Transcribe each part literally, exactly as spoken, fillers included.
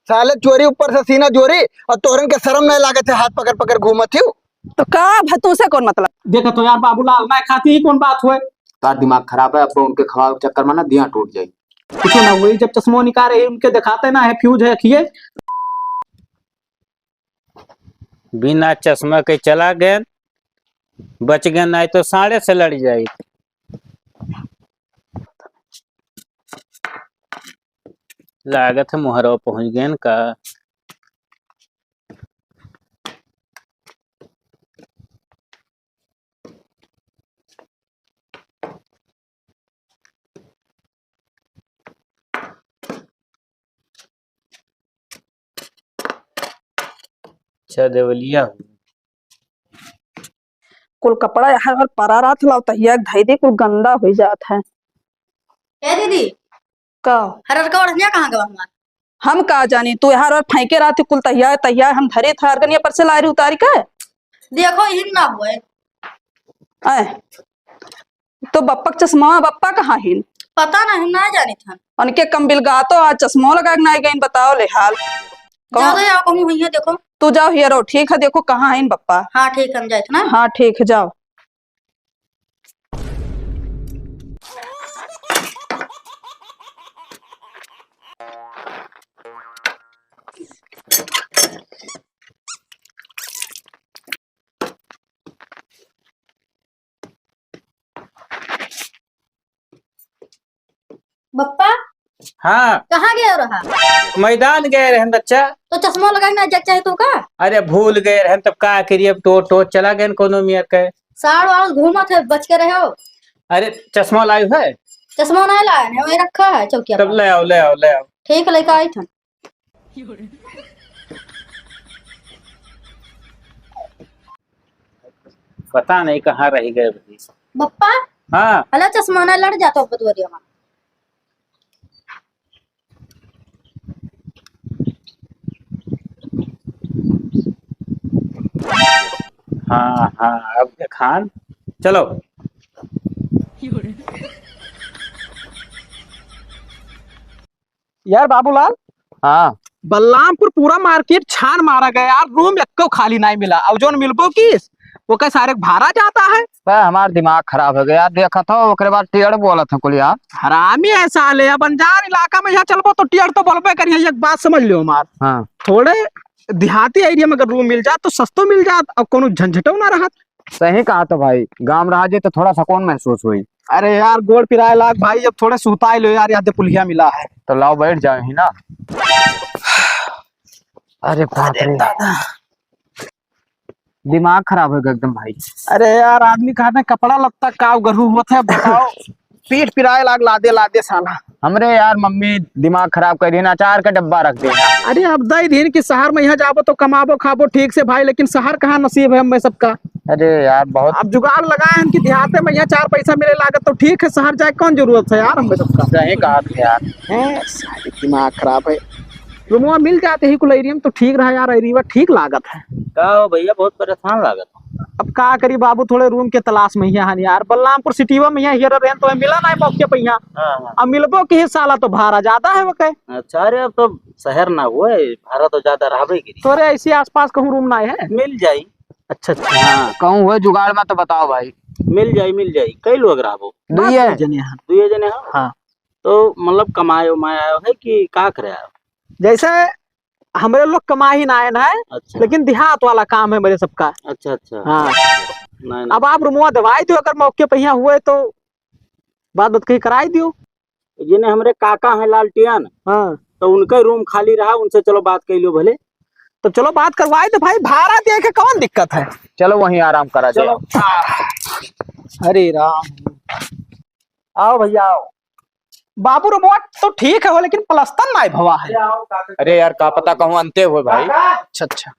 साले चोरी ऊपर से सीना जोरी, और तोहरन के शर्म नहीं लागत है, हाथ पकड़ पकड़ घूमत हियो। तो का भ-, तुमसे कौन मतलब? देखा तो यार बाबूलाल, मैं खाती ही कौन बात हुए? तार दिमाग खराब है, अब उनके खवावे के चक्कर में ना दिया टूट जाई। कुछ ना हुई, जब चश्मो निकाले ही उनके दिखाते ना है, फ्यूज है, अखिए। बिना चश्मा के चला गए, बच गए, नहीं तो साढ़े से लड़ जाई। लागत है मोहरवा पहुँच गए का। अच्छा, देवलिया हो। कुल कपड़ा यहाँ पर परा रहत लाओ, तहिया धई दे, कुल गंदा हो जात है। ए दीदी, का? हरर का ओढ़निया कहाँ गवा हमार? हम का जानी, तू यहाँ पर फेंके रहती कुल तहिया, तहिया हम धरे था, हरगनिया पर से लारी उतारी के। देखो, इहिन ना हुए। आए, तो बप्पा के चश्मा, बप्पा कहाँ हिन? पता नहीं, हम ना जानी था। उनके कम बिलगा तो आज चश्मा लगा के ना गइन, बताओ ले हाल। कहाँ? जाओ, जाओ, कहूँ हुई है, देखो। तू जाओ हियरो, ठीक है, देखो कहाँ है इन बप्पा। हाँ, ठीक है, हम जाए थे ना। हाँ, ठीक है, जाओ। बप्पा, हाँ। कहाँ गए रहा? मैदान गए रहन बच्चा। तो चश्मा लगा के ना जाके चाहे तो का? अरे भूल गए रहन, तब का करिए, अब टो टो चला गए कोनो मियर के। साढ़ वाढ़ घूमत है, बच के रहो। अरे चश्मा लायो है? चश्मा नहीं लाए हैं, वही रखा है चौकिया तब पर। ले आओ, ले आओ, ले आओ। ठीक है, लेके आई था। पता नहीं कहाँ रह गए भाई। बप्पा, हाँ। हला चश्मा ना लड़ जाता बदवरिया में। हाँ, हाँ, अब देखान, चलो। यार बाबूलाल, हाँ। बलरामपुर पूरा मार्केट छान मारा गया यार, रूम एक्को खाली नहीं मिला। अब जोन मिलबो किस, वो कह सारे भाड़ा जाता है। बे, हमार दिमाग खराब हो गया यार, देखत हो, ओकरे बाद टेढ़ बोलत है कुल यार। हरामी है साले, अब अनजान इलाका में यहाँ चलबो तो टेढ़ तो बोलबे करिए। एक बात समझ लियो हमार, हाँ। थोड़े देहाती एरिया में अगर रूम मिल जात तो सस्तो मिल जात, अब कोनो झंझटो ना रहत। सही कहा तो भाई, गाँव रहा जे तो थोड़ा सकून महसूस हुई। अरे यार, गोड़ पिराए लाग भाई, अब थोड़े सुताई लो यार, याद पुलिया मिला है। तो लाओ बैठ जाओ ही ना। अरे बाप अरे रे। दादा। दिमाग खराब हो गया एकदम भाई। अरे यार, आदमी कहा था कपड़ा लत्ता काव गरू होत है, बताओ। पीठ पिराए लाग लादे लादे साला। हमरे यार मम्मी दिमाग खराब कर रही है, अचार का डब्बा रख दे। अरे अब दई दिन कि शहर में यहाँ जाबो तो कमाबो खाबो ठीक से भाई, लेकिन शहर कहाँ नसीब है हमें सबका। अरे यार बहुत अब जुगाड़ लगाए हैं कि देहाते में यहाँ चार पैसा मिले लागत तो ठीक है, शहर जाए कौन जरूरत है यार हमें सबका। सही कहा थे यार। हैं, सारी दिमाग खराब है। रूमवा मिल जाते ही कुल एरिया में तो ठीक रहा यार, एरिया ठीक लागत है। का हो भैया, बहुत परेशान लागत हो। अब का करी बाबू, थोड़े रूम के तलाश में ही हन यार। बलरामपुर सिटीवा में यहाँ हियर रहन तो मिला ना मौके पे यहाँ। हाँ, हाँ। अब मिलबो के ही साला तो भाड़ा ज्यादा है वो कहे। अच्छा, अरे अब तो शहर ना हुए, भाड़ा तो ज्यादा रहबे करी। तोरे ऐसे आसपास कहूँ रूम ना है? मिल जाई। अच्छा, अच्छा। हाँ। कहूँ हुए जुगाड़ में तो बताओ भाई। मिल जाई, मिल जाई। कई लोग रहबो? दुइये। दुइये जने हैं। दुइये जने हैं? हाँ। तो मतलब कमाए उमाए आयो है कि का करे आयो? जैसे हमरे लोग कमाही ना आए ना है, अच्छा। लेकिन देहात वाला काम है मेरे सबका। अच्छा, अच्छा। हाँ। नहीं, नहीं। अब आप रुमवा दवाई दो, अगर मौके पे यहाँ हुए तो बात बात कहीं कराई दियो। जिन्हें हमरे काका हैं लालटियन, हाँ। तो उनका रूम खाली रहा, उनसे चलो बात कर लियो भले। तो चलो बात करवाई दो भाई, भाड़ा दिए के कौन दिक्कत है? चलो वहीं आराम करा चलो। जाओ। हरे राम। आओ भैया, आओ। बाबू, रिमोट तो ठीक है हो, लेकिन प्लस्तर नाय भवा है। अरे यार, का पता कहूँ अंते हुए भाई। अच्छा, अच्छा।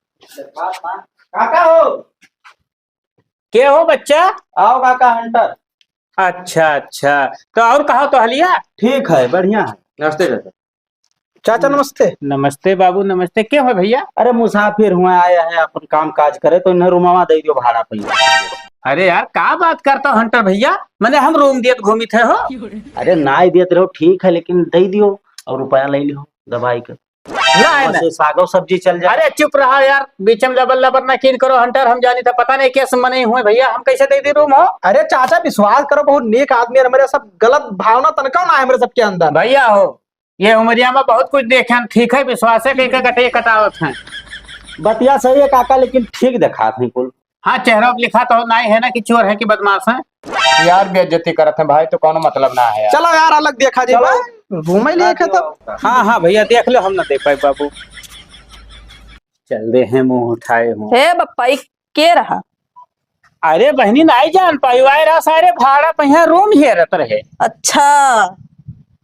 काका हो? के हो बच्चा? आओ काका हंटर। अच्छा, अच्छा। तो और कहा तो हलिया? ठीक है, बढ़िया है। नमस्ते चाचा। चाचा, नमस्ते। नमस्ते बाबू, नमस्ते। के हो भैया? अरे, मुसाफिर हुए आए हैं अपन काम काज करे, तो इन्हें रूमवा दे दियो भाड़ा पे। अरे यार, का बात करता हो हंटर भैया? मने हम रूम दियत घूमित है हो? अरे, नाई दियत रहो, ठीक है, लेकिन दे दियो और रुपया ले लियो दवाई के। ना है ना। बस सागो सब्जी चल जाए। अरे चुप रहा यार, बीच में लबर लबर ना कीन करो हंटर, हम जानी था, पता नहीं कैसे मने हुए भैया, हम कैसे दे दी रूम हो? अरे चाचा विश्वास करो, बहुत नेक आदमी है, हमरे सब गलत भावना तनका ना है हमरे सबके अंदर। भैया हो, ये उमरिया में बहुत कुछ देखे हैं, ठीक है, विश्वास है कि के गटे कटावत हैं। बतिया सही है काका, लेकिन ठीक देखात हैं कुल। हाँ, चेहरा पे लिखा तो नहीं है ना कि चोर है कि बदमाश है। यार, बेइज्जती करत हैं भाई, तो कौनो मतलब ना है यार। चलो यार, अलग देखा जाए चलो। भाई, रूम ही लिए खे तो। हाँ, हाँ भैया, देख लो, हम ना देख पाए बाबू। चल दे हैं, मुंह उठाए हूँ। हे बप्पा, ई के रहा? अरे बहनी, नाई जान पाई, आए रहा सारे भाड़ा पे यहाँ रूम हेरत रहे। अच्छा,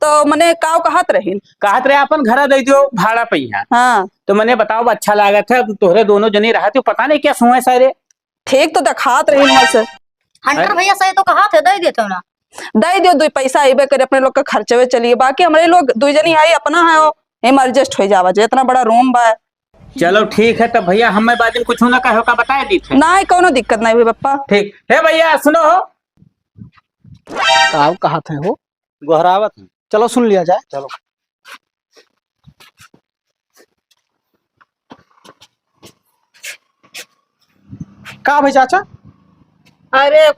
तो मने काव कहत रहिन? कहत रहे, "अपन घरा दे दियो भाड़ा पे यहाँ।" हाँ। तो मने बताओ, अच्छा लागत है, अब तोहरे दोनों जने रहत हो, पता नहीं क्या सुए सारे। ठीक तो देखात रहिन वहाँ से। हंटर भैया सही तो कहत है, दे देते ना। दे दियो, दुई पैसा अइबे करे, अपने लोग का खर्चवे चलिए, बाकी हमरे लोग दुई जनी है, अपना है, एम एडजस्ट हो जावा जे, इतना बड़ा रूम बा। चलो ठीक है, तब भैया हमें बाद में कुछ ना कहो का बताए दी थे। नहीं, कोनो दिक्कत नहीं हुई बप्पा। ठीक है भैया, सुनो हो। काव कहत है हो? गोहरावत है। चलो सुन लिया जाए। चलो। का भाई चाचा? अरे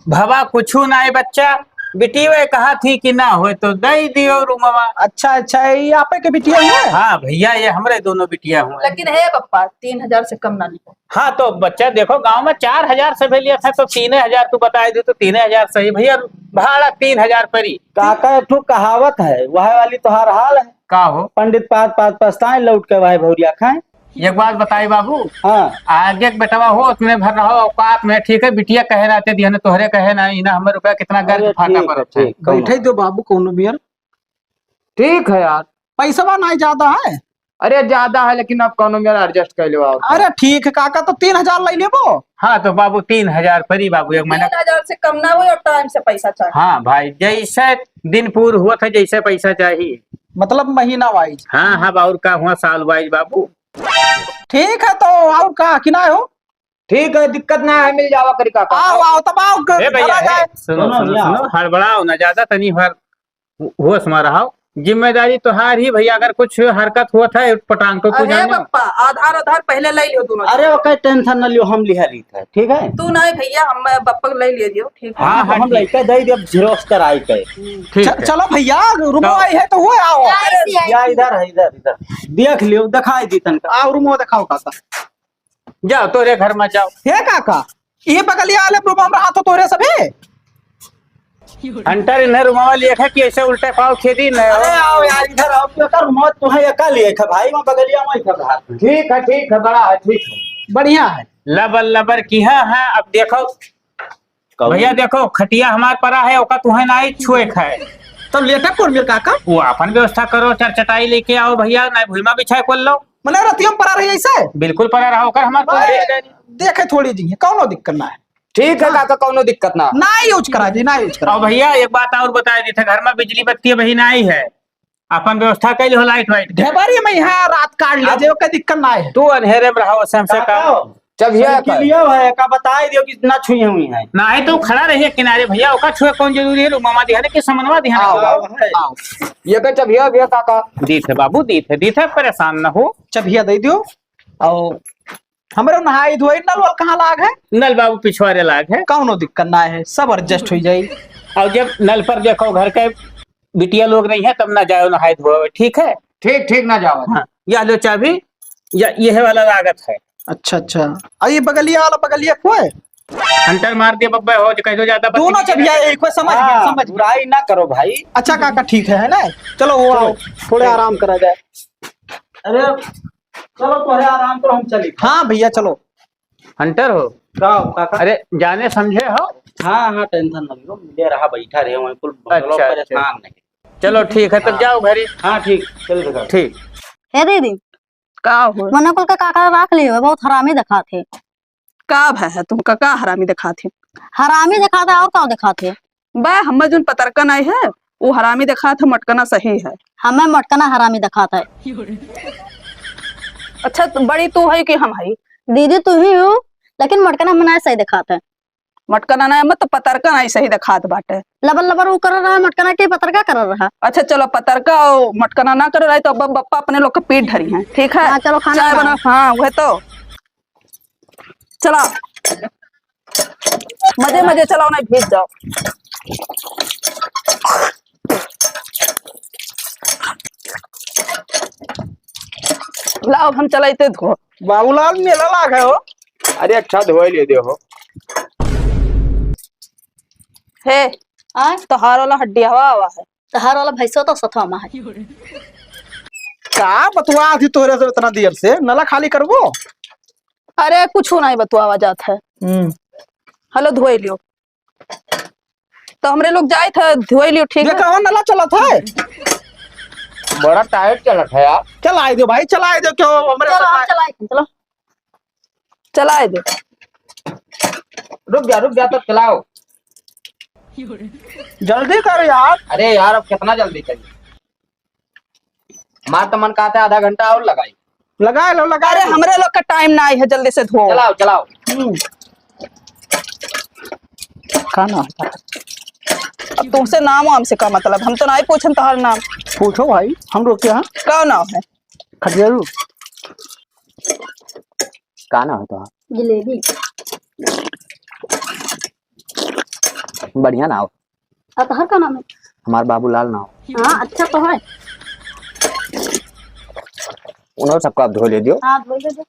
भवा कुछू नाई बच्चा, बिटिया कहा थी कि ना होए तो दे दियो रूमवा। अच्छा, अच्छा, ये आपे के बिटिया है? हाँ भैया, ये हमरे दोनों बिटिया हुए। लेकिन हे पप्पा, तीन हजार से कम ना लियो। हाँ तो बच्चा देखो, गांव में चार हजार से भी लिया था तो तीन हजार तू बताए दे तो तीन हजार सही भैया, भाड़ा तीन हजार परी। काका, एक ठो कहावत है, वह वाली तोहार हाल है। का हो? पंडित पात पात पछताए, लौट के वह भौरिया खाए। एक बात बताई बाबू। हाँ। आगे के बेटवा हो, उतने भर रहो औकात में, ठीक है? बिटिया कहे रहते दिहने, तोहरे कहे ना, इना हमें रुपया कितना गर्द अरे फाटा ठीक पर है, होता है। ठीक, कौनो बैठे दो बाबू, कौनो बियर। ठीक है यार। पैसवा नहीं ज्यादा है? अरे ज्यादा है, लेकिन अब कौनो मेरा एडजस्ट कर लो आप। अरे ठीक है काका, तो तीन हजार ले लेबो। हाँ तो बाबू, तीन हजार परी बाबू, एक महीना। तीन हजार से कम ना हो और टाइम से पैसा चाहिए। हाँ भाई, जैसे दिन पूर हुआ था, जैसे पैसा चाहिए। मतलब महीना वाइज। हाँ, हाँ, और का हुआ साल वाइज बाबू। ठीक है, तो और का कि ना हो? ठीक है, दिक्कत ना है, मिल जावा करी काका। आओ, आओ, तब आओ, ए भैया, करा जाए। सुनो, सुनो, सुनो, सुनो, भैया। हड़बड़ाओ ना ज्यादा, तनी भर होश में रहो। जिम्मेदारी तोहार ही भैया, अगर कुछ हरकत होत है, पटांग तो तू अरे जानो। बप्पा, आधार, आधार पहले ले लियो दोनों। अरे ओके, टेंशन न लियो, हम लिहा ली था, ठीक है? तू नहीं भैया, हम बप्पा को ले लियो, ठीक है? हाँ, हाँ, हम ठीक। लइके दे दियो, xerox कराई के। ठीक च-, है। चलो भैया, रूमो तो आई है तो वो आओ। या इधर है, इधर, इधर। देख लियो, दिखाई दी तनका। आओ, रूमो दिखाओ काका। जाओ, तोरे घर में जाओ। हे काका, ये बगलिया वाले रूमो में रहा तो तोरे सभी? हंटर इन्हें रूमवा लिए है कि ऐसे उल्टे पाँव खेदी न हो। अरे आओ यार, इधर आओ, तो एकर रूमवा तुम्हें एका लिए है भाई, वहाँ बगलिया में इधर रहा। ठीक है, ठीक है, बड़ा है, ठीक है। बढ़िया है। लबर लबर किहा है, अब देखो। कौन? भैया देखो, खटिया हमार परा है, ओका तुहें ना ही छुए खाए। तो लेटा कौन मेरे काका? वो अपन व्यवस्था करो, चार चटाई लेके आओ भैया, ना भुइमा बिछाए खोल लो। मने रतिया में परा रही ऐसे? बिल्कुल परा रहा, ओकर हमार कोई भाई, देख नहीं। देखे थोड़ी जी, कौनो दिक्कत ना है। ठीक है हाँ। काका, कौनो दिक्कत ना। ना यूज करा जी, ना यूज करा। और भैया एक बात और बताए दी थे, घर में बिजली बत्ती अभी ना आई है, अपन व्यवस्था कैल हो लाइट वाइट के। ढेबरी में यहाँ रात काट ले अब जे, ओकर दिक्कत ना है। तू अंधेरे में रहो, से हमसे का काका, चबिया का। साइकिलिया है, का बताई दियो कि ना छुई हुई है। ना है तो खड़ा रहिए किनारे भैया, ओका छुए कौन जरूरी है, रूमवा दिया ने कि समनवा दिया ने आओ, बाबा। आओ, है। आओ। ये का चबिया भैया काका। दीत है बाबू, दीत है, दीत है, परेशान न हो। चबिया दे दियो। और हमरो नहाई धोई नल वल कहाँ लाग है? नल बाबू पिछवारे लाग है। कौनो दिक्कत ना है, सब एडजस्ट हो जाई। और जब नल पर देखो घर के बिटिया लोग नहीं है तब ना जाओ नहाए धोए, ठीक है? ठीक, ठीक ना जाओ। हाँ, या लो चाबी, या ये वाला लागत है। अच्छा, अच्छा। आ ये बगलिया वाला बगलिया को है? हंटर मार दिया बब्बे हो, जो कह दो ज्यादा दोनों बत्ती चबिया एक को समझ गया, हाँ, समझ गया। बुराई ना करो भाई। अच्छा काका, ठीक है, है ना? चलो वो चलो। आओ, थोड़े आराम करा जाए। अरे चलो, तोहरे आराम करो, हम चली। हाँ भैया, चलो। हंटर हो? का हो, काका? अरे, जाने समझे हो? हाँ, हाँ, टेंशन ना लो, मिले रहा, बैठा रहे, वहीं कुल अच्छा, अच्छा। परेशान नहीं। चलो, ठीक है, तब हाँ। जाओ घरे। हाँ, ठीक, चल बेटा। ठीक। हे दीदी, का हो? मने कुल के काका राख लिए हुए, बहुत हरामी दिखात है। का भय है तुमका, का हरामी दिखात है? हरामी दिखात है, और का दिखात है? बे, हम्मे जोन पतरका नाई है, उ हरामी देखात है, मटकना सही है। हमें मटकना हरामी देखात है। अच्छा, त बड़ी तू है कि हम है? दीदी तू ही हो, लेकिन मटकना हमें नाई सही देखात है। मटकना ना, मत पतरका ना सही देखात बाटे। लबर लबर उ कर रहा, मटकना के पतरका कर रहा। अच्छा चलो, पतरका और मटकना ना कर रहा है तो अब बप्पा अपने लोग के पीठ धरी हैं, ठीक है? हाँ, चलो खाना चाय बनाओ। बना, हाँ वह तो। चला, मजे मजे चलाओ, नहीं भीग जाओ। लाओ, हम चलाइते धो। बाबूलाल, मेला लाग है हो। अरे अच्छा, धोए ले दे हो। हे, आ? तोहार वाला हड्डी हवा आवा है। तोहार वाला भैंसो तो सथवा में है। का बतुआ थी तोहरे से इतना देर से? नला खाली करबो? अरे कुछ नहीं बतुआवा जात है। हम्म। हेलो, धोए लियो। तो हमरे लोग जाए थे, धोए लियो, ठीक है? देखा हो, नला चलत है। बड़ा टाइट चलत है यार। चलाए दो भाई, चलाए दो, क्यों हमरे चलो, साथ हम में चलाए थे, चलो। चलाए दो। रुक जा, रुक जा, तब चलाओ। जल्दी कर यार। अरे यार, अब कितना जल्दी करिए? हमार तो मन कहता है आधा घंटा और लगाई। लगा लो, लगा अरे लो। हमरे लोग का टाइम ना आई है, जल्दी से धो। चलाओ, चलाओ। हम्म। का नाम है? अब तुमसे नाम वाम से का मतलब? हम तो ना ही पूछन तोहार नाम। पूछो भाई, हम लोग के यहाँ। का नाम है? खटियारू। का नाम है तोहार? जलेबी। बढ़िया नाम। और तोहर का नाम है? हमार बाबूलाल नाम। हाँ, अच्छा तो है। उन्हों सबका आप धो ले दियो। हाँ, धो ले दो।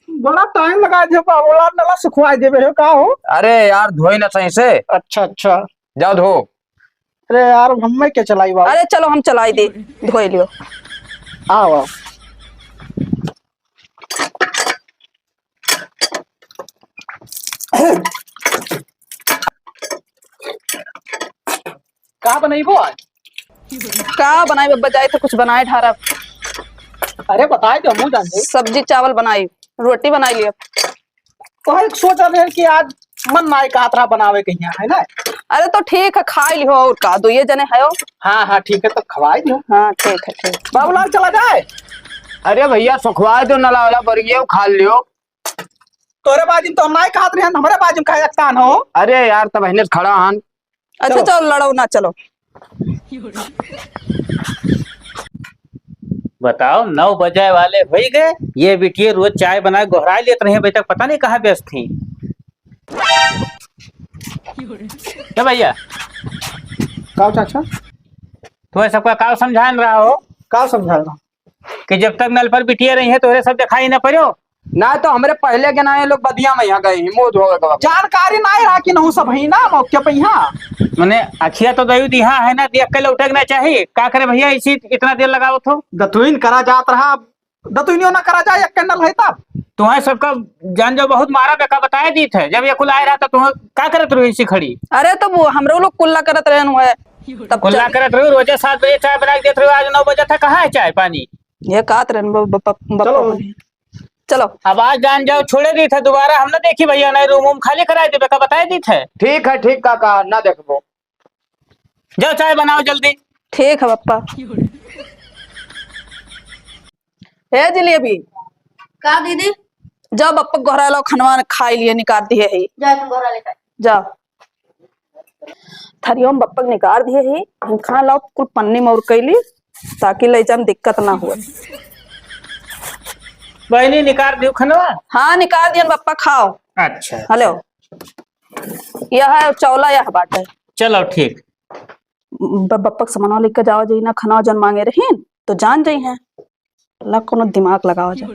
बड़ा टाइम लगा दियो बाबूलाल, नला सुखवाई देबे हो का हो? अरे यार, धोई ना सही से। अच्छा, अच्छा। जाओ धो। अरे यार, हम मैं क्या चलाई बाबू? अरे चलो, हम चलाई दे, धोई लियो। आओ, आओ। का बनइबो आज? का बनाई बब्बा, जाए तो कुछ बनाए ढारब। अरे बताए तो, हमहू जान दे। सब्जी चावल बनाई, रोटी बनाई लियो। तो एक सोच रहे कि आज मन नाई कहत रहा बनावे कहिया, है ना? अरे तो ठीक है, खाई लियो और का, दो ये जने है। हाँ, हाँ, ठीक है, तो खवाई दियो। हाँ, ठीक है, ठीक। बाबूलाल चला जाए। अरे भैया, सुखवाए दो, नला वाला बरियो खा लियो। तोरे बाजिम तो हम नाई कहत रहे, हमरे बाजिम काहे अकतान हो? अरे यार, तब हिने खड़ा हन। अच्छा, चलो। चलो, लड़ो ना, चलो। बताओ, नौ बजे वाले होई गए, ये बिटिये रोज चाय बनाए गोहराए लेत रहे, अभी तक पता नहीं कहाँ व्यस्त थी। ए भैया, का चाचा? तुम्हें सबका का समझान रहा हो? का समझान रहा? कि जब तक नल पर बिटिये रही है, तोहरे सब दिखाई न पड़ो। ना तो हमरे पहले के ना, ये लोग बदिया में यहाँ गए हैं, मुंह धोवे के वक्त। जानकारी ना रहा कि नहु सब ही ना मौके पे यहाँ। मने अखिया तो दयु दिहा है ना, देख के लौटे के ना चाही। का करे भैया, इसी इतना देर लगावत हो? दतुइन करा जात रहा, दतुइनियो ना करा जाए, एक कैंडल है तब। तुम्हें सबका जान जो बहुत मारा बेका बताए दीत है, जब ये कुल आए रहा तो तुम का करत रहो इसी खड़ी? अरे तो वो हमरो लोग कुल्ला करत रहन हुए, तब कुल्ला चल- करत रहो, रोजे सात बजे चाय बना के देत रहो, आज नौ बजे था, कहाँ है चाय पानी? ये कहत रहन ब-, ब-, ब-, ब-, चलो। चलो। अब आज जान जाओ, छोड़े दी था, दोबारा हम ना देखी भैया, नहीं रूम वूम खाली कराए देबे का बताए दी थे। ठीक है, ठीक काका, ना देखबो। जाओ चाय बनाओ जल्दी। ठीक है बप्पा। हे जलेबी। का दीदी? जाओ बप्पा गोहरा लो, खनवा खाई लिए, निकाल दिए है। जाओ तुम गोहरा लेकर। जाओ। थरियो में बप्पक निकार दिए ही, हम खा लो कुल पन्नी में और कैली, ताकि ले जाम दिक्कत ना हो। बहनी निकार दियो खनवा? हाँ, निकार दियन बप्पा, खाओ। अच्छा। हेलो, यह है चौला, यह बाटे। चलो ठीक। ब-, बप्पक सामानवा लेके जाओ, जाई ना, खनवा जन मांगे रहीन, तो जान जाई हैं। ला कोनो दिमाग लगावा जा।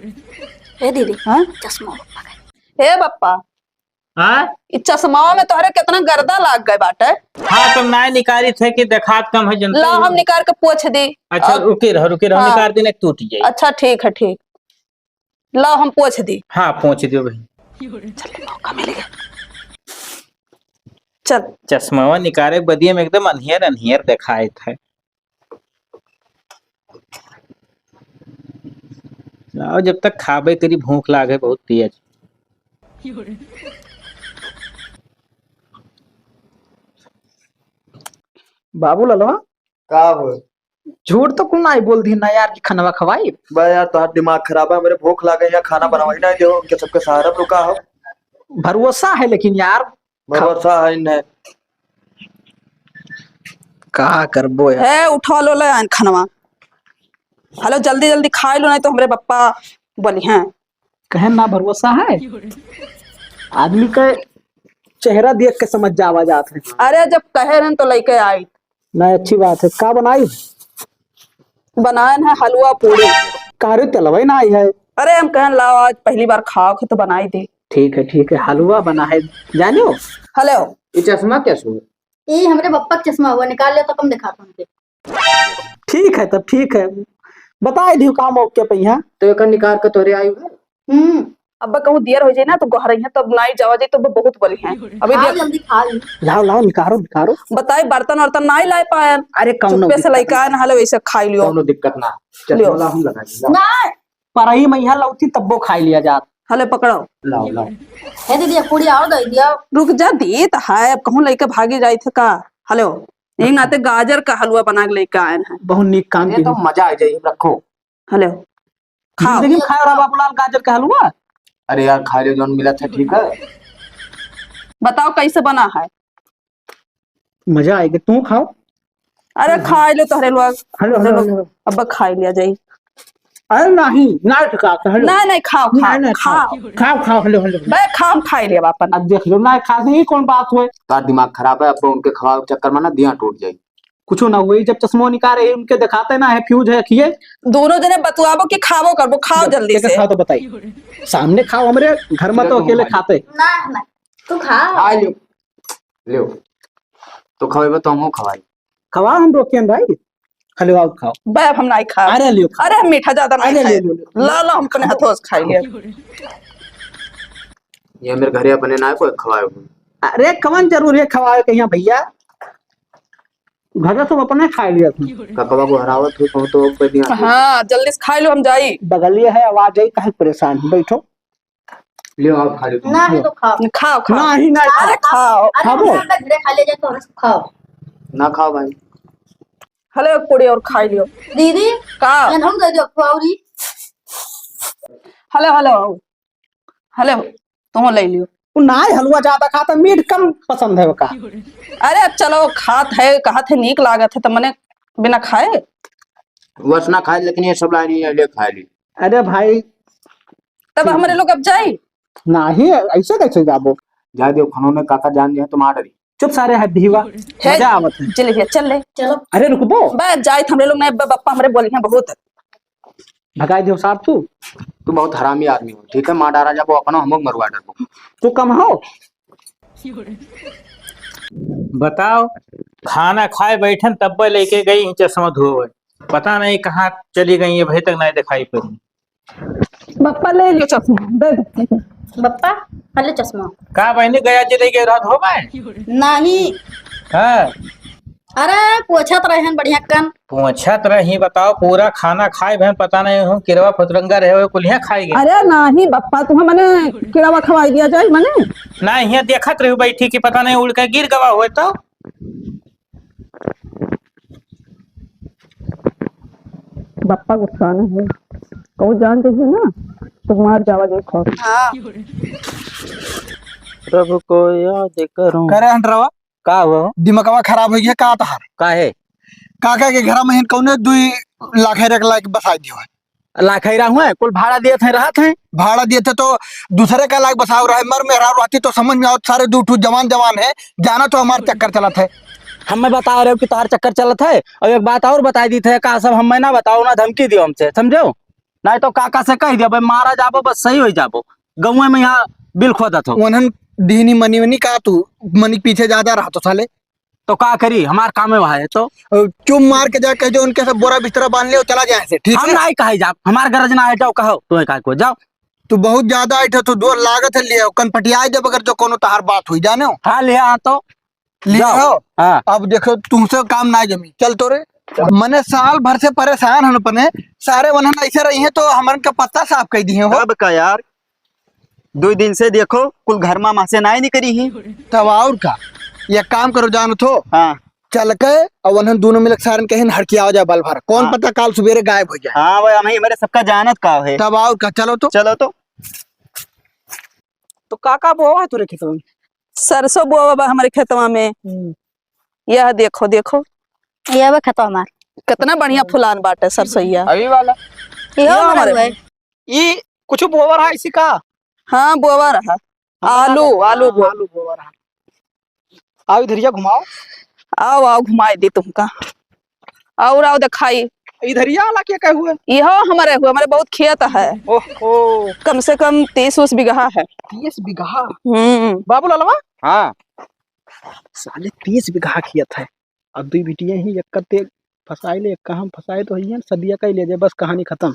ए दीदी, हाँ? चश्मा बप्पा का। ए बप्पा, हाँ? इ चश्मावा में तोहरे कितना गर्दा लाग गए बाटे। हाँ, तो नाय निकाली थे कि देखात कम है जनता ला, ही। हम निकाल के पोछ दी। अच्छा, अब रुके रहो, रुके रहो, हाँ। निकाल देने टूट जाए। अच्छा, ठीक है, ठीक। ला, हम पोछ दी। हाँ, पोछ दियो भाई। चल, मौका मिल गया। चल। चश्मावा निकाले बदिये में एकदम अन्हियर, अन्हियर देखाए थे। लाओ, जब तक खाबे करी, भूख लागे बहुत तेज। बाबू ललवा, का हो? झूठ तो कुल नाई बोल दी ना यार कि खनवा खवाई। बा यार, तोहार दिमाग खराब है, हमरे भूख लागे, यहाँ खाना बनावाई ना दे, उनके सबके सहारा पे रुका हो। भरोसा है लेकिन यार। भरोसा है न। का करबो यार? हे, उठा लो, ले आन खनवा। हेलो, जल्दी जल्दी खाइ लो, नहीं तो हमरे पप्पा बोली हैं। कहे ना भरोसा है, आदमी के चेहरा देख के समझ जावा जात है। अरे, जब कहे रहन तो लइके आई। नहीं, अच्छी बात है। का बनाई? बनाएन है हलवा पूड़ी। कारे तेलवे ना आई है। अरे, हम कहन लाओ, आज पहली बार खाओ के तो बनाई दे। ठीक है, ठीक है, हलवा बना है। जानो? हेलो। ये चश्मा कैसे हुआ? ये हमरे पप्पा का चश्मा हुआ, निकाल ले तो कम दिखाता हूँ। ठीक है, तब ठीक है, बताई दियो काम ओके पे यहाँ। तो एकर निकार के तोरे आयु है। हम्म। अब कहूँ दियर हो जाए ना तो गोहर यहाँ तब नाई जावा जाए तो बहुत बोली हैं। अभी खा दियर जल्दी खा ली। लाओ, लाओ, निकारो, निकारो। बताई बर्तन वर्तन नाई लाए पाए। अरे कौनो चुप्पे से दिक्कत लइका ना। आए ना, हलो वैसे खाई लियो। कौनो दिक्कत ना। लियो। चश्मा ला हम लगा ली, लाओ। ना। परई में यहाँ लौटी तब्बो खाई लिया जात। हले पकड़ो। लाओ, लाओ। हे दीदी, एक पूड़ी और दे दिया। रुक जा, देत है, अब कहूँ लइके भागी जाई थे का? हेलो, यही नाते गाजर का हलवा बना के लइके आए हैं। बहुत नीक काम ये किए। तो मजा आ जाए, रखो। हेलो, खाओ। जिंदगी में खाए रहा बाबूलाल गाजर का हलवा? अरे यार, खा लो, जौन मिला था, ठीक है। बताओ कैसे बना है? मजा आएगा, तू खाओ। अरे, खाई लो तोहरे लोग। हेलो, हेलो, हेलो। अब खाई लिया जाई। अरे नहीं, ना ठका, हेलो। नहीं, नहीं, खाओ, खाओ, नहीं, नहीं, खाओ। खाओ, खाओ, हेलो, हेलो। बे, खाओ, हम खाई लिया अपन। अब देख लो, ना खा से ही कौन बात हुए? तार दिमाग खराब है, अब उनके खवावे के चक्कर में ना दिया टूट जाई। कुछ ना हुई, जब चश्मो निकाले ही उनके दिखाते ना है, फ्यूज है, खिए। दोनों जने बतुआबो कि खाबो करबो, खाओ जल्दी से। खाओ तो बताई। सामने खाओ, हमरे घर में तो अकेले खाते। ना, ना, तू खा। खा लियो। लियो। तो खवाइबा तो हमहू खवाई। खवा हम रोकेन भाई। खा लियो, आओ खाओ। बे, अब हम नाई खाब। अरे लियो, खाओ। अरे हम मीठा ज्यादा नाई अरे खाए। लियो, लियो, लियो। ला, ला, हम अपने हाथों से खाई लिया। ये मेरे घरे अपने ना कोई खवाए हो। अरे कवन जरूरी है खवाए के यहाँ भैया? घर से अपने खाई लिया था। ककवा को हरावत हो, कहूँ तो कोई दिया। हाँ, जल्दी से खाई लो, हम जाई। बगलिए है, आवाज आई, काहे परेशान हो? बैठो। लियो, आप खा लो। ना है तो खाओ। खाओ, खाओ। ना ही, ना अरे खाओ। खाओ। अरे खाबो? हम ना घरे खा ले जाए तो हम खाओ। ना खाओ भाई। हले एक पूड़ी और खाई लियो। दीदी, का? एनहू दे दो, एक ठो औरी। हले, हले, आओ। हले, तुम ले लियो। उ नाय हलवा ज्यादा खाता, मीठ कम पसंद है ओका। अरे, अब चलो, खात है, कहत है, नीक लागत है, तो मने बिना खाए? वस ना खाए, लेकिन ये सब लाए नहीं है, ले खा ली। अरे भाई। तब ठीक हमरे है। लोग अब जाई? नाही, ऐसे कैसे जाबो? जा दे, खनौने काका जान दिया, तुम आ डरी। चुप सारे, हड्डी हुआ। हे, मजा आवत है। चल भैया, चल ले। चलो। अरे रुकबो। बस जाइत हमरे लोग नहीं, ब-, बप्पा हमरे बोली हैं बहुत। भगाई दियो साहब तू। तू बहुत हरामी आदमी हो, ठीक है? मार डारा जाबो अपना, हम मरवा डरबो। तू कम हो। बताओ, खाना खाए बैठन तब्बे लेके गई ही चश्मा धोवे, पता नहीं कहाँ चली गई, अभी तक नहीं दिखाई पड़ी। बप्पा ले लियो चश्मा, दे दे। बप्पा, हले चश्मा। का बहनी गया जी ले गए रात हो गए? नहीं। हाँ। अरे, पोछत रहन बढ़िया कन। पोछत रही, बताओ, पूरा खाना खाए बहन, पता नहीं हम किरवा फुतरंगा रहे हुए कुलिया खाए गए। अरे नहीं बप्पा, तुम्हें मने किरवा खवाई दिया जाए मने। नहीं, यहाँ देखत रही बैठी कि पता नहीं उड़ के गिर गवा हुए तो। बप्पा गुस्सा न है, कहूँ जान जइहे ना, तो मार जावा जे खाओ। हाँ। प्रभु को याद करूं। करे हंडरवा? का हो? दिमागवा खराब हो गया का तहार? काहे? काका के घरा में हिन कौने दुई लाखेरा के लायक बसाई दियो है। लाखेरा हुए, कुल भाड़ा दिए थे, रहत हैं। भाड़ा दिए थे तो दूसरे का लायक बसाव रहे, मर मेहरारू रहती तो समझ में आवत, सारे दू ठू जवान जवान है, जाना तो हमार चक्कर चलत है। हमें बता रहे हो कि तोहार चक्कर चलत है, और एक बात और बताई दी थे, का सब हमें ना बताओ, ना धमकी दियो हमसे, समझो? नहीं तो काका से कह दिया, भाई मारा जाबो, बस सही हो जाबो। गौवे में यहाँ बिल खोदत हो। वनन दीनी मनी वनी का तू, मनी के पीछे ज्यादा रहा तो साले। तो का करी, हमार काम है वहाँ है तो। अ, चुप मार के जा कह दे उनके सब बोरा बिस्तरा बांध ले और चला जाए से, ठीक हम है? नहीं कहे जाब, हमार गरज ना है, जाओ कहो, तुम्हें का को जाओ। तू बहुत ज्यादा ऐठा, तू दो लागत है लिए, कनपटिया जब अगर जो कोनो तहार बात हुई, जाने हो? हाँ, ले आ तो। ले जाओ। आओ। हाँ। अब देखो, तुमसे काम ना जमी, चल तो रे। मने साल भर से परेशान हन अपने, सारे वनन ऐसे रही हैं तो हमन का पत्ता साफ कर दिए हो। अब का यार, दो दिन से देखो, कुल घर मा मासे नाय निकरी ही। तब और का, एक काम करो, जानो थो। हाँ। चल के, और उन्हन दोनों मिलक सारन कहीं हड़कियावा जाए बल भर। कौन हाँ। पता काल सुबेरे गायब हो जाए। हाँ भाई, हम ही हमारे सबका जानत का है। तब और का, चलो तो। चलो तो। का का बोवा है तोरे खेतवा में? सरसों बोवा बा हमरे खेतवा में। हम्म। यह देखो, देखो। यह बा खेतवा हमार। कितना बढ़िया फुलान बाटे सरसोईया। अभी वाला। यह यह हमारे हमारे हुआ है। ई कुछ बोवा रहा इसी का? हाँ, बोवा रहा। हाँ, आलू, हाँ, आलू बोवा। आलू बोवा रहा। आओ इधरिया घुमाओ। आओ, आओ, घुमाई दी तुमका। और आओ दिखाई। इधरिया वाला क्या कहे हुए? यह हमारे हुए, हमारे बहुत खेत है। ओहो। कम से कम तीस उस बीघा है। तीस बीघा? हम्म। बाबू लालवा? हाँ। साले तीस बीघा खेत है। अब दुई बिटिया ही, एक ते फंसाए ले, एक हम फंसाए तो हइये, सदिया का ही ले जाए, बस कहानी खत्म।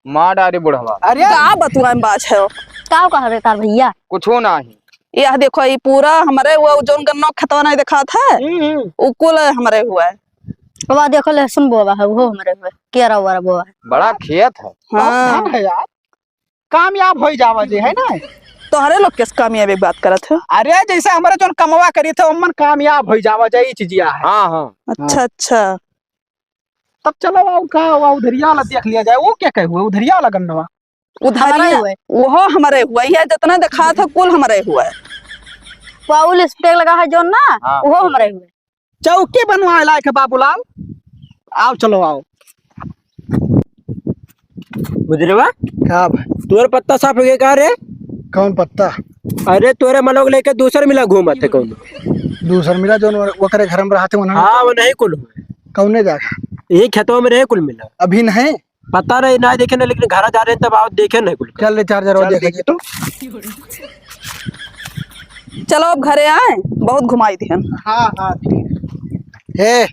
मार डारे बुढ़वा। अरे का बतुआ में बात है? का कहबे तार भैया? कुछो नाही। यह देखो, ये पूरा हमरे वो जौन गन्ना खेतवा नहीं दिखात है, हम्म, हम्म। उ कुल हमरे हुआ है। वह देखो लहसुन बोवा है, वो हमरे हुआ है, केरा वेरा बोवा है। बड़ा खेत है। हाँ। बहुत धान है यार। कामयाब होई जावा जे, है ना? तोहरे लोग किस कामयाबी की बात करत हो? अरे, जैसे हमरे जोन कमवा करी थे, ओमन कामयाब होई जावा जे, ई चीजिया है। हाँ, हाँ। अच्छा, हाँ। अच्छा। तब चलो, आओ का, आओ उधरिया वाला देख लिया जाए। वो क्या कहे हुए, उधरिया वाला गन्नवा? उधरिया, हमारे हुए। वो हमारे हुए है, जितना दिखा था, कुल हमारे हुए। वो स्प्रे लगा है जोन ना, हाँ। वो हमारे हुए। चौकी बनवाए लायक है बाबूलाल। आओ, चलो, आओ। मुजरवा? का भाई? तोर पत्ता साफ हो गया का रे? कौन पत्ता? अरे, तोरे मनोक लेके दूसर मिला घूमत है कौन? दूसर मिला, जौन वो-, ओकरे घर में रहते, उन्हें हाँ, वो नहीं कुल हुए। कौने जागा? यही खेतवा में रहे कुल मिला। अभी नहीं? पता नहीं, ना देखे ना, लेकिन घरा जा रहे तब आओ, देखे नहीं कुल। चल रे, चार्जर और चल, देखे। देखे तो। चलो, अब घरे आए, बहुत घुमाई दिहन। हाँ, हाँ, ठीक। ए,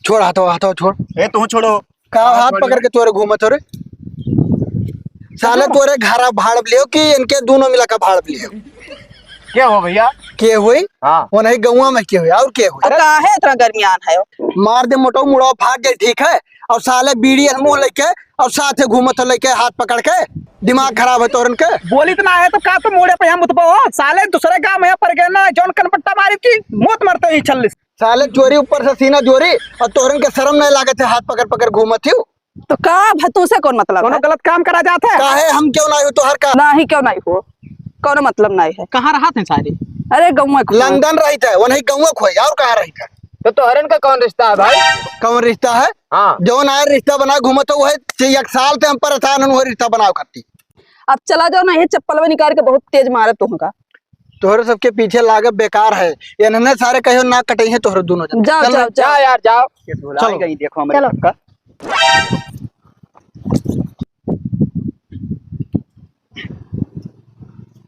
छोड़ हाथो, हाथो छोड़। ए, तू छोड़ो। का हाथ हाथ छोड़। पकड़ के तोरे घूमत हो रे? साले, तोरे घरा भाड़ लियो कि इनके दोनों मिला के भाड़ लियो? के हो भैया? के हुई? हाँ। वो नहीं, गौवा में के हुई, और के हुई? तो काहे इतना गर्मियान है? मार दे मोटो, मुड़ो भाग जाए, ठीक है? और साले बीड़ी मुंह लेके और साथे घूमत हो लेके हाथ पकड़ के, दिमाग खराब है तोरन के। बोली तो ना है तो का तो मुड़े पे हम उठबो हो? साले दूसरे गांव में पड़ गए ना, जौन कनपट्टा मारी की मौत मरते ही छल्लीस। साले चोरी ऊपर से सीना जोरी, और तोहरन के शर्म नहीं लागत है, हाथ पकड़ पकड़ घूमत ही। तो का भ-, तुमसे कौन मतलब कोनो है? गलत काम करा जात है? काहे हम क्यों नहीं हो तोहर का? नहीं, क्यों नहीं हो, कोनो मतलब नहीं है। कहाँ रहत है सारे? अरे गौवा के। लंदन रहित है, वो नहीं गौवा खोई, और कहाँ रहित है? तो तोहरन का कौन रिश्ता है भाई? कौन रिश्ता है? हाँ। जौन आए रिश्ता बना घूमत हो, वही एक साल से हम परेशान हन, वही रिश्ता बनाओ करती। अब चला जाओ ना, ये चप्पलवा निकाल के बहुत तेज मारब तुहका। तोहरे सबके पीछे लागब बेकार है। इन्हने सारे कहियो नाक कटइहे तोहरे दोनों जन। जाओ, चल जाओ, रे। जाओ। जा यार, जाओ। ये भुला चलो। गई, देखो हमरे चलो। सबका।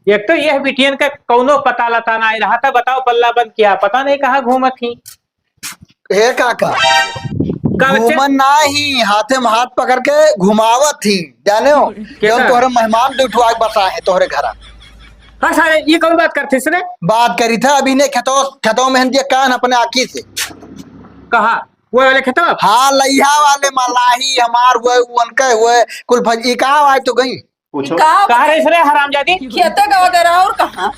एक तो यह बिटियन का कौनो पता लता ना रहा था, बताओ बल्ला बंद किया, पता नहीं कहाँ घूमत ही। हे काका, का बच्चे? घूमन ना ही, हाथे में हाथ पकड़ के घुमावत ही, जाने हो? के जौन का? तोहरे मेहमान दुठुआ के बसा है तोहरे घरा। हाँ सारे, ये कौन बात करते इसने? बात करी था अभी ने खेतों, खेतों में हम दिया कान अपने आँखी से। कहाँ? वो वाले खेतों? हाँ, लइहा वाले मलाही हमार हुए, उनके हुए, कुल भज-, ई कहाँ आए तो गई? पूछो। का कहाँ रहिस रे हरामजादी? खेते गवा गए रहा और कहाँ?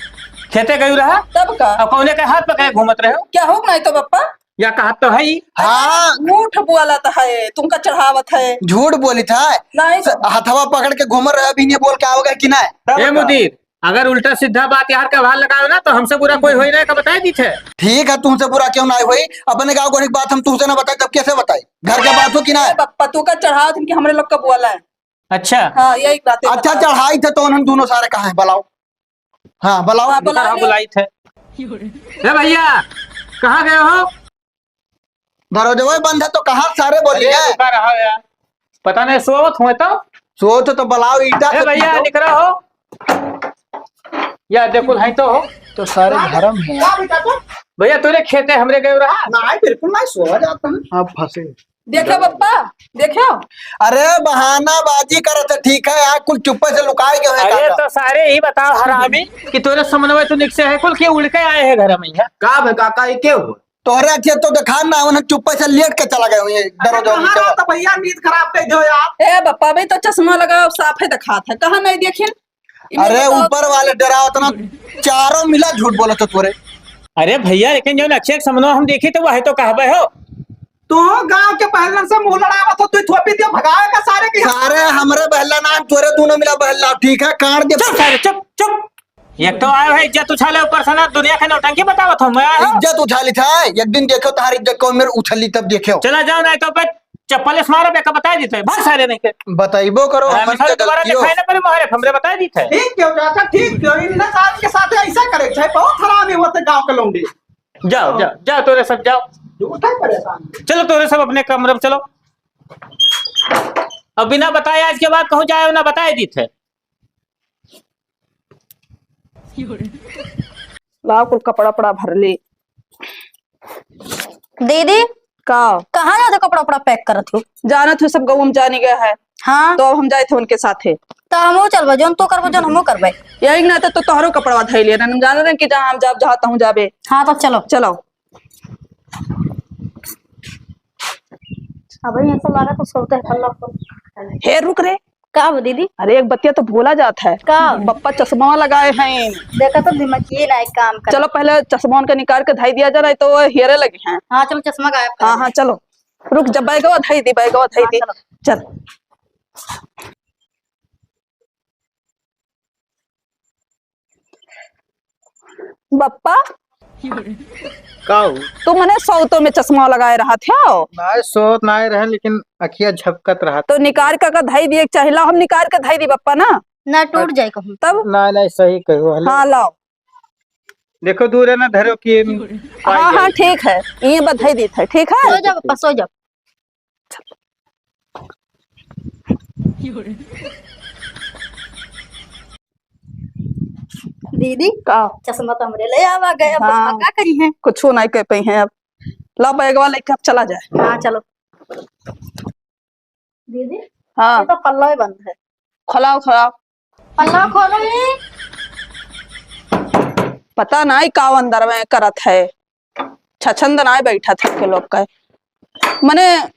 खेते गयू रहा? तब का? अब कौने के हाथ पकड़े घूमत रहे हो? क्या हो नहीं तो बप्पा? या कहत तो है ही। हाँ। झूठ बोलत है, तुमका चढ़ावत है। झूठ बोलित है? नहीं तो। हथवा पकड़ के घूम रहे, अभी नहीं बोल के आओगे कि नहीं? तब ए का? मुदीर, अगर उल्टा सीधा बात यार का भार लगाओ ना, तो हमसे बुरा कोई होई ना, का बताए दी थे। ठीक है, तुमसे बुरा क्यों ना होई? अपने गाँव गोड़ी की बात हम तुमसे ना बताए, तब कैसे बताए? घर के बात हो कि ना? ए बप्पा, तू का चढ़ावत है कि हमरे लोग का बोला है? अच्छा। हाँ, यही बातें अच्छा, बता। चढ़ाई थे तो उन्होंने दोनों सारे कहाँ हैं, बुलाओ। हाँ, बुलाओ। हाँ, बुला कहाँ ले। बुलाई थे? ए भैया, कहाँ गए हो? दरवाजा बंद है तो कहाँ सारे बोली अरे, है? रुका रहा यार। पता नहीं, सोवत हुए तो। सोवत तो बुलाओ, ईटा ए से भैया, पीटो। निकरा हो। या देखो, है तो हो। तो सारे घरम है। भैया, तोरे खेते हमरे गए रहा? नहीं, बिल्कुल नहीं, सोवा जाता हूँ। आप फंसे। देखो बप्पा, देखो। अरे बहानाबाजी करत है, ठीक है, आज कुल चुप्पे से लुकाए गए हैं अरे काका। तो सारे ही बताओ हरामी कि तोरे समनवा तो निक से है कुल के उड़ के आए हैं घर में यहाँ। का बे काका, ये के हो? तोहरे अच्छे तो दिखा ना, उन्हें चुप्पे से लेट के चला गए हुए, डरो अरे जाओ कहाँ नीचे। रहा था भैया, नींद खराब कर दो यार। ए बप्पा, भाई तो चश्मा लगाओ, साफे दिखात है, कहाँ नहीं देखिन? इन्हें अरे बताओ। ऊपर वाले डरावत ना, चारों मिला झूठ बोलत हो तोरे। अरे भैया, लेकिन जौन अच्छे के समनवा हम देखी तो वह तो कहबे हो। तू गांव के पहलवान से मुंह लड़ावत हो, तू थोपी दियो, भगावे का सारे के। सारे हमरे बहला ना तोरे दोनों मिला बहला, ठीक है, काट दे। चुप सारे, चुप, चुप। एक तो आए है इज्जत उछाले, ऊपर से ना दुनिया के नौटंकी बतावत हो। मैं इज्जत उछाली था, एक दिन देखो तुम्हारी इज्जत कौन मेरे उछली तब देखो। चला जाओ, नहीं तो पे चप्पल से मारो, बेका बताई देते हैं। भाग सारे नहीं के। बताइबो करो, हाँ, हमन के दोबारा गलतियों। दिखाई ना पड़े, मोहरे हमरे बताई देते हैं। ठीक क्यों चाचा, ठीक क्यों? इन साल के साथ ऐसा करे, चाहे बहुत हरामी होते गांव के लौंडे। जाओ, जाओ, जाओ, तोरे सब जाओ। झूठा परेशान। चलो, तोरे सब अपने कमरे में चलो। अब बिना बताए आज के बाद कहूँ जाए ना, बताए देते हैं। लाओ, कुल कपड़ा पड़ा भर ले। दीदी, का? कहाँ जाते कपड़ा उपड़ा पैक करत हो? जानत हो, सब गऊ में जाने गया है। हाँ। तो अब हम जाए थे उनके साथे। तो हमहू चलबे, जौन तू करबे, जौन हमहू करबे। यही ना तो, तो तोहरो कपड़वा धई लिया ना, हम जाने रहे कि जहाँ हम जाब, जहाँ तहूँ जाबे। हाँ, तो चलो। चलो। अब ये सब लागत तो सोते हैं, पल्ला खोल। हे, रुक रे। का हो दीदी? अरे, एक बतिया तो भूला जात है। का? बप्पा चश्मा लगाए हैं। देखा तो दिमाग ये ना एक काम कर। चलो, पहले चश्मा उनका निकाल के धई दिया जाए, नहीं तो वो हेरे लगे हैं। हाँ, चलो, चश्मा गायब कर। हाँ, हाँ, चलो। रुक, जब बैगवा धई दी, बैगवा धई दी। हाँ, चलो। चल। बप्पा, का हो? तू मने सौतो में चश्मा लगाए रहत हो? नाय, सोत नाय रहे, लेकिन अखिया झपकत रहत। तो निकार के का धई दिए के चाहिला, हम निकार के धई दी बप्पा ना। ना टूट जाए कहूँ। तब? नाय, नाय, सही कहो, हेलो। हाँ, लाओ। देखो दूर है ना, धरो कि हाँ, हाँ, ठीक है, ये बधाई देत है, ठीक है। सो जाओ बप्पा, सो जाओ। दीदी, का? चश्मा तो हमरे ले आवा गए, अब हाँ। बप्पा का करी हैं? कुछ नहीं कह पाई हैं अब। ला बैगवा लेके अब चला जाए। हाँ, चलो। दीदी, हाँ। ये तो पल्ला ही बंद है। खोलाओ, खोलाओ। पल्ला खोलो ये। पता नहीं का अंदर में करत है। छछंद नाय बैठा था के लोग का। मने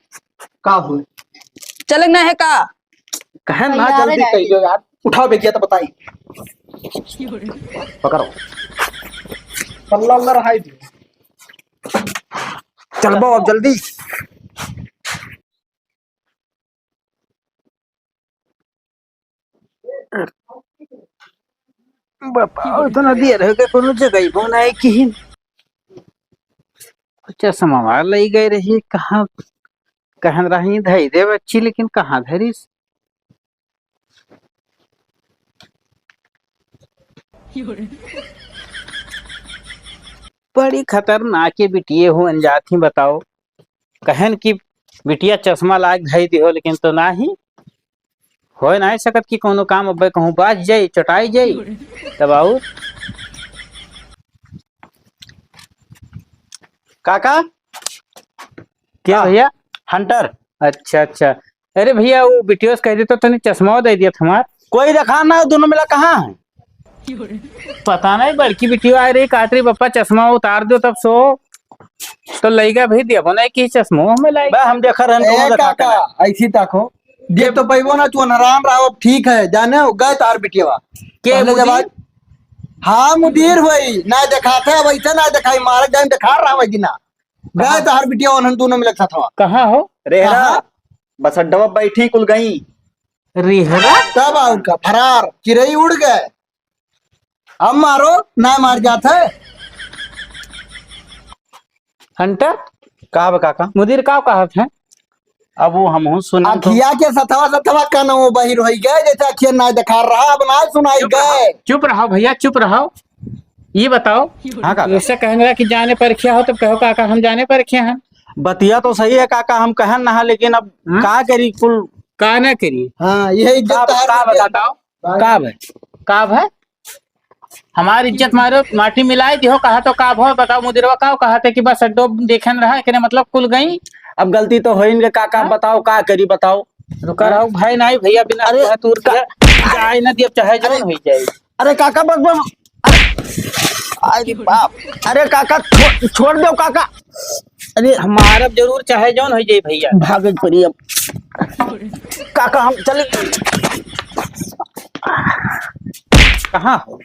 का हो? चले ना है का? कहे ना भैया, जल्दी अरे कहियो यार। उठाओ बेगिया तो बताई। पकड़ो। पल्ला उल्ला रहाई दियो। चल बो अब जल्दी। बापा, इतना देर हो गए, कोनो जगह ही फोन आए कि चश्मा लई गए रही, कहाँ कहन रही धई दे बच्ची, लेकिन कहाँ धरिस? बड़ी खतरनाक ये बिटिये हो अनजात ही, बताओ। कहन कि बिटिया चश्मा लाग धई दिहो, लेकिन तो नाही। होए नाही सकत कि कोनो काम अब्बे कहूँ बाज जाई, चटाई जाई। तब आउर काका? क्या का? भैया? हंटर। अच्छा, अच्छा। अरे भैया, वो बिटियो से कह देता, तनी चश्मा दे दिया था हमार। कोई देखा ना, दोनों मिला कहाँ है? पता नहीं, बड़की बिटियो आ रही, कहत रही, "बप्पा, चश्मा उतार दो, तब सो।" तो लइका भी दिया, बोला कि चश्मो हमें लाई। बे, हम देखा रहन, ए, कौनो देखा काका, के ना। ऐसी ताको। देख तो पैबो ना, तू अनहरान रहा, अब ठीक है, जाने हो, गए तार बिटिया। के पहले जब मुदीर? आज, हाँ, मुदीर होई, ना देखात है, अब ऐसे ना देखाई, मारे जान देखा रहा है कि ना। गए कहाँ? तार बिटिया, उन्हन दोनों मिलत साथ हवा। कहाँ हो? रेहरा, कहाँ? बस अड्डवा बैठी कुल गई। रेहरा? तब आउर का, फरार, चिरई उड़ गए। अब मारो, ना मार जात है। हंटर? का बा काका? मुदीर का कहत है? अब वो हमहू सुनन तो। अखिया के सथवा सथवा कनवो बहिर होई गए, जैसे अखिया ना देखा रहा, अब ना सुनाई चुप रहो, गए। चुप रहो भैया, चुप रहो। ये बताओ, हाँ काका। उससे कहने लगा कि जाने परखिया हो, तब कहो काका हम जाने परखिया हैं। बतिया तो सही है काका, हम कहन ना, लेकिन अब हाँ? का करी कुल? का ना करी? हाँ, यही इज्जत का, तो हर का बतिया। बताओ? का भाई? का भाई? हमार इज्जत मारो, माटी मिलाई दिहो, कहा तो का भो, बताओ मुदिरवा का कहा थे कि बस अड्डो देखन रहा, एकरे मतलब कुल गई। अब गलती तो होइन के काका, हाँ? बताओ का करी, बताओ। रुका रहो भाई, नहीं भैया, बिना अरे, कहे तूर का-, दिया, जाए ना दिया, चाहे जौन अरे, होई जाए। अरे काका, बस, बस, अरे, अरे बाप, अरे काका, छो-, छोड़ दो काका। अरे मारब जरूर, चाहे जौन होई जाए भैया। भागे के पड़ी अब। काका, हम चले। कहाँ हो?